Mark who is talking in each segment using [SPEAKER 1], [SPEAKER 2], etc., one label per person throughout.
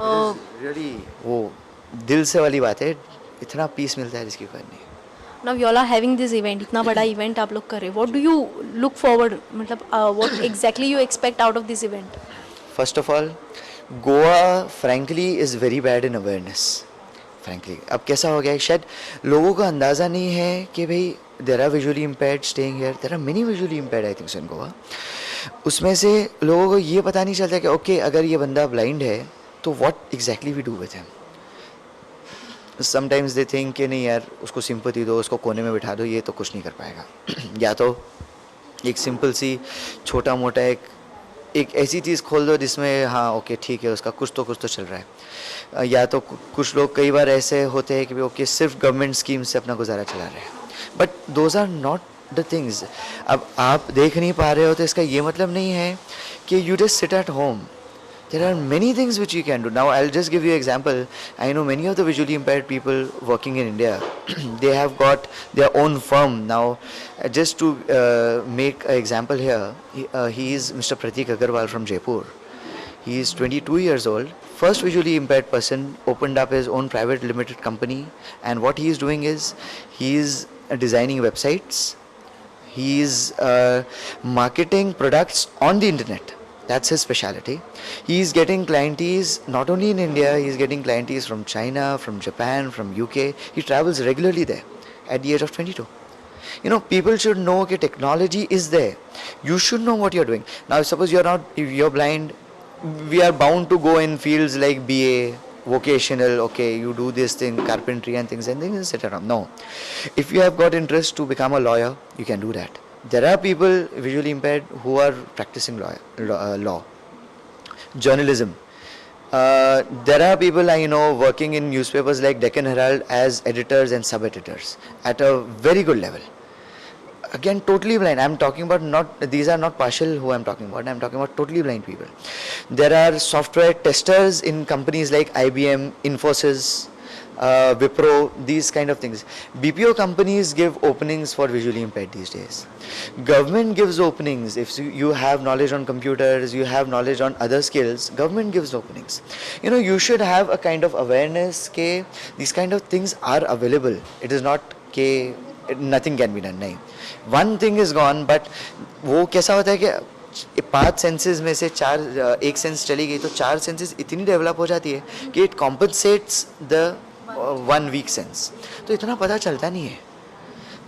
[SPEAKER 1] Really वो दिल से वाली बात है, इतना पीस मिलता है जिसकी कोई नहीं.
[SPEAKER 2] Now you all are having this event, इतना बड़ा इवेंट आप लोग कर रहे हो, what do you look forward, मतलब what exactly you expect out of this event?
[SPEAKER 1] First of all, Goa frankly is very bad in awareness. Frankly अब कैसा हो गया है, शायद लोगों को अंदाज़ा नहीं है कि भाई there are visually impaired staying here, there are many visually impaired I think in Goa. उसमें से लोगों को ये पता नहीं चलता कि ओके अगर ये बंदा ब्लाइंड है तो what exactly we do with him. Sometimes they think कि नहीं यार उसको सिंपथी दो, उसको कोने में बिठा दो, ये तो कुछ नहीं कर पाएगा. या तो एक सिंपल सी छोटा मोटा एक ऐसी चीज़ खोल दो जिसमें हाँ ओके ठीक है उसका कुछ तो चल रहा है. या तो कुछ लोग कई बार ऐसे होते हैं कि ओके सिर्फ गवर्नमेंट स्कीम से अपना गुजारा चला रहे हैं, but those are not the things. अब आप देख नहीं पा रहे हो तो इसका ये मतलब नहीं है कि you just sit at home. There are many things which you can do. Now I'll just give you an example. I know many of the visually impaired people working in India. They have got their own firm. Now just to make an example here, he is Mr. Pratik Agarwal from Jaipur. He is 22 years old. First visually impaired person, opened up his own private limited company. And what he is doing is, he is designing websites. He is marketing products on the internet. That's his specialty. He is getting clientees not only in India, he is getting clientees from China, from Japan, from UK. He travels regularly there at the age of 22. You know, people should know that technology is there. You should know what you're doing. Now, suppose you're not, if you're blind, we are bound to go in fields like BA, vocational, okay, you do this thing, carpentry and things, etc. No. If you have got interest to become a lawyer, you can do that. There are people visually impaired who are practicing law, journalism. There are people I know working in newspapers like Deccan Herald as editors and sub-editors at a very good level. Again, totally blind. I'm talking about not, these are not partial who I'm talking about. I'm talking about totally blind people. There are software testers in companies like IBM, Infosys, Wipro, these kind of things. BPO companies give openings for visually impaired these days. Government gives openings. If you have knowledge on computers, you have knowledge on other skills, government gives openings. You know, you should have a kind of awareness ke these kind of things are available. It is not ke nothing can be done. Nahi. One thing is gone, but वो कैसा होता है कि 5 senses में से 4, एक sense चली गई तो 4 senses इतनी डेवलप हो जाती है कि it compensates the one weak sense. तो इतना पता चलता नहीं है.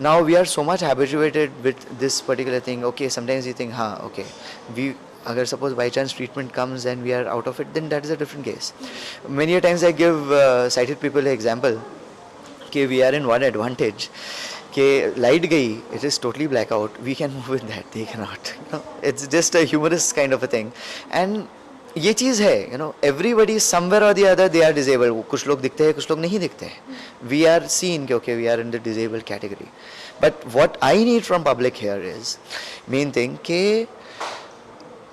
[SPEAKER 1] Now we are so much habituated with this particular thing. Okay, sometimes you think हाँ okay, we अगर suppose by chance treatment comes and we are out of it, then that is a different case. Many times I give sighted people example कि we are in one advantage कि light गई, it is totally black out, we can move with that, they can not. You know, it's just a humorous kind of a thing. And ये चीज़ है, you know, everybody somewhere or the other they are disabled. कुछ लोग दिखते हैं, कुछ लोग नहीं दिखते हैं. We are seen कि okay we are in the disabled category. But what I need from public here is main thing कि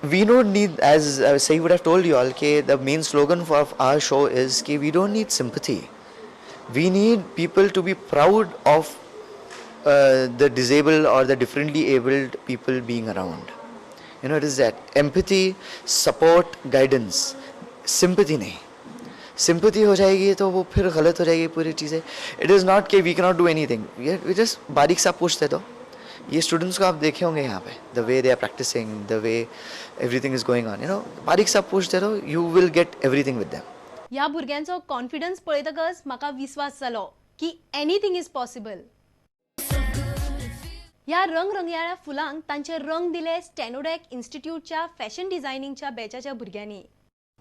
[SPEAKER 1] we don't need, as Sai would have told you all, कि the main slogan for our show is कि we don't need sympathy. We need people to be proud of the disabled or the differently abled people being around. You know, it is that empathy, support, guidance. Sympathy नहीं. Sympathy हो जाएगी तो वो फिर गलत हो जाएगी पूरी चीज़ें. It is not कि we cannot do anything. We just बारीक सा पूछते तो ये students को आप देखे होंगे यहाँ pay, the way they are practicing, the way everything is going on. You know, बारीक सा पूछते तो you will get everything with them.
[SPEAKER 2] ह्या भुरग्यांचो कॉन्फिडन्स पळयतकच म्हाका विस्वास जालो की एनीथिंग is possible. ह्या रंगरंगयाळ्या फुलांक तांचे रंग दिले स्टॅनोडॅक इन्स्टिट्यूटच्या फॅशन डिझायनिंगच्या बॅचाच्या भुरग्यांनी.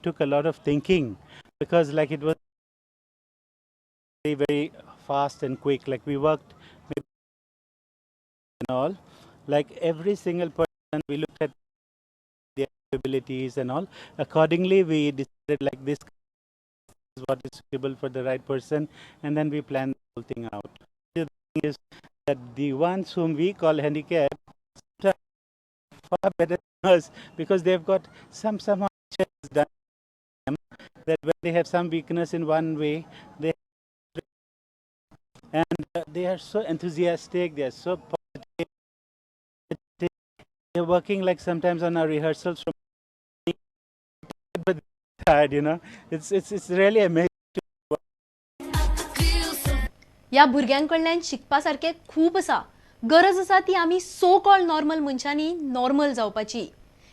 [SPEAKER 3] Took a lot of thinking because like it was very very fast and quick, like we worked and all, like every single person we looked at their abilities and all, accordingly we decided like this is what is suitable for the right person, and then we planned the whole thing out. The thing is that the ones whom we call handicapped are far better than us because they've got somehow done that when they have some weakness in one way, they and they are so enthusiastic, they are so positive. They're working like sometimes on our rehearsals from but tired, you know. It's really amazing.
[SPEAKER 2] ह्या भुरग्यां कडल्यान शिकपा सारकें खूब आसा. गरज आसा ती आमी सो कॉल्ड नॉर्मल मनशांनी नॉर्मल जावपाची.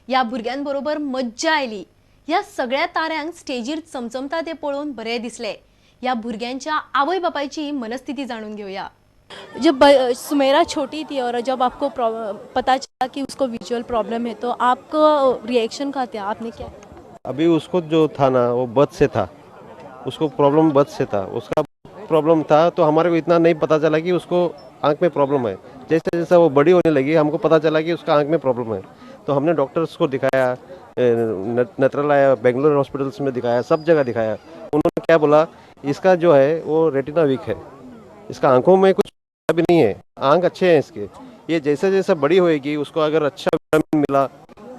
[SPEAKER 2] ह्या भुरग्यांबरोबर मज्जा आयली. ह्या सगळ्या ताऱ्यांक स्टेजीर चमचमता तें पळोवन बरें दिसलें. ह्या भुरग्यांच्या आवय बापायची मनस्थिती जाणून घेवया. जब सुमेरा छोटी थी और जब आपको पता चला कि उसको विजुअल प्रॉब्लम है तो आपको रिएक्शन का था, आपने क्या?
[SPEAKER 4] अभी उसको जो था ना वो बर्थ से था, उसको प्रॉब्लम बर्थ से था, उसका प्रॉब्लम था तो हमारे को इतना नहीं पता चला कि उसको आंख में प्रॉब्लम है। जैसे जैसा वो बड़ी होने लगी हमको पता चला कि उसका आंख में प्रॉब्लम है, तो हमने डॉक्टर्स को दिखाया, नेत्रालय बेंगलोर हॉस्पिटल्स में दिखाया, सब जगह दिखाया। उन्होंने क्या बोला, इसका जो है वो रेटिना वीक है, इसका आंखों में कुछ भी नहीं है, आंख अच्छे हैं इसके, ये जैसे जैसा बड़ी होएगी उसको अगर अच्छा विटामिन मिला,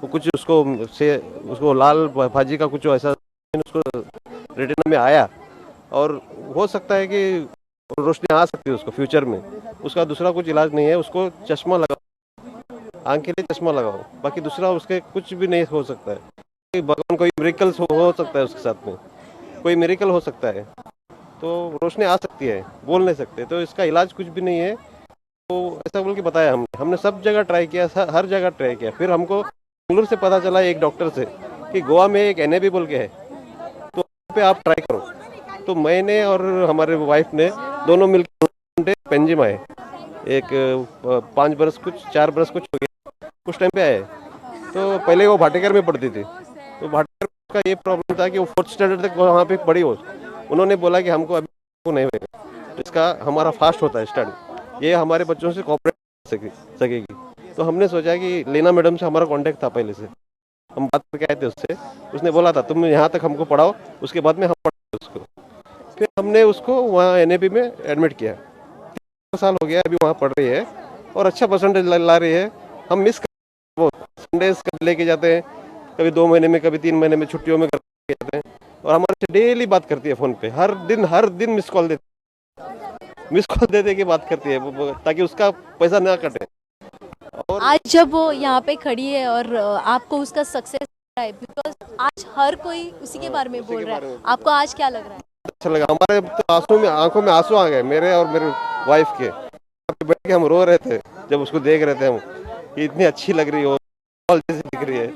[SPEAKER 4] वो कुछ उसको से उसको लाल भाजी का कुछ ऐसा उसको रेटिना में आया और हो सकता है कि रोशनी आ सकती है उसको फ्यूचर में। उसका दूसरा कुछ इलाज नहीं है, उसको चश्मा लगाओ, आंख के लिए चश्मा लगाओ, बाकी दूसरा उसके कुछ भी नहीं हो सकता है। भगवान कोई मिरेकल्स हो सकता है उसके साथ में, कोई मिरेकल हो सकता है तो रोशनी आ सकती है, बोल नहीं सकते, तो इसका इलाज कुछ भी नहीं है। तो ऐसा बोल के बताया हमने, हमने सब जगह ट्राई किया, हर जगह ट्राई किया। फिर हमको बेंगलुरु से पता चला एक डॉक्टर से कि गोवा में एक NAB बोल के है, तो वहाँ पे आप ट्राई करो। तो मैंने और हमारे वाइफ ने दोनों मिलकर पेंजिम आए, एक 5 बरस कुछ 4 बरस कुछ हो गया उस टाइम पे आए। तो पहले वो भाटेकर में पढ़ती थी, तो भाटेकर का ये प्रॉब्लम था कि वो 4th standard तक वहाँ पे पढ़ी हो। उन्होंने बोला कि हमको अभी नहीं होगा, इसका हमारा फास्ट होता है स्टडी, ये हमारे बच्चों से कोऑपरेट सकेगी। तो हमने सोचा कि लीना मैडम से हमारा कॉन्टैक्ट था पहले से, हम बात करके आए थे उससे, उसने बोला था तुम यहाँ तक हमको पढ़ाओ, उसके बाद में हम पढ़ाओ उसको। फिर हमने उसको वहाँ NAB में एडमिट किया, 3 साल हो गया अभी वहाँ पढ़ रही है और अच्छा परसेंटेज ला रही है। हम मिस कर वो संडेज कभी लेके जाते हैं, कभी 2 महीने में, कभी 3 महीने में छुट्टियों में जाते हैं, और हमारे से डेली बात करती है फ़ोन पे, हर दिन मिस कॉल देती, मिस कॉल दे दे के बात करती है ताकि उसका पैसा ना कटे। और
[SPEAKER 2] आज जब वो यहाँ पे खड़ी है और आपको उसका सक्सेस है, because आज हर कोई उसी के बारे में बोल रहा है, आपको आज क्या लग रहा है?
[SPEAKER 4] अच्छा लगा, हमारे तो आंसू में, आंखों में आंसू आ गए मेरे और मेरे वाइफ के, बैठ के हम रो रहे थे जब उसको देख रहे थे हम, इतनी अच्छी लग रही हो, जैसी दिख रही है,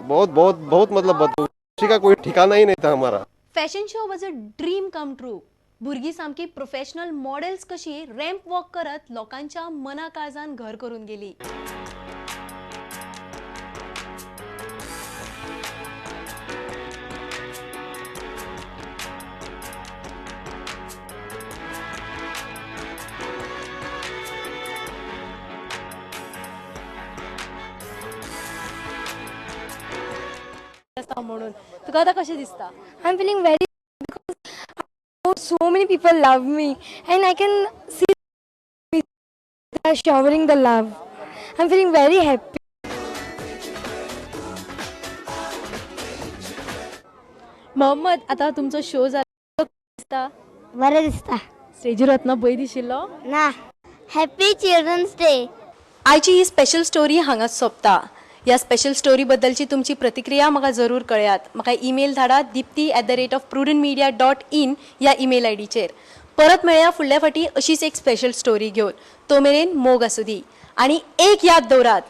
[SPEAKER 4] बहुत बहुत बहुत मतलब खुशी का कोई ठिकाना ही नहीं था हमारा।
[SPEAKER 2] Fashion show was a dream come true. भुरगीं सामकी प्रोफेशनल मॉडेल्स कशी रॅम्प वॉक करत लोकांच्या मना काळजान घर करून गेली. म्हणून तुका आतां कशें दिसता?
[SPEAKER 5] I am feeling very because so many people love me and I can see they are showering the love. I am feeling very happy.
[SPEAKER 2] Mohammad, आतां तुमचो शो जालो, दिसता
[SPEAKER 6] बरें दिसता.
[SPEAKER 2] स्टेजीर वतना भंय दिशिल्लो
[SPEAKER 6] ना? Happy children's day.
[SPEAKER 2] आयची ही स्पेशल स्टोरी हांगाच सोंपता. ह्या स्पेशल स्टोरी बद्दलची तुमची प्रतिक्रिया म्हाका जरूर कळयात. म्हाका ईमेल धाडात dipti@prudentmedia.in ह्या ईमेल I डीचेर. परत मेळया फुडल्या फाटी अशीच एक स्पेशल स्टोरी घेवन. तो मेरेन मोग आसूं दी आनी एक याद दवरात.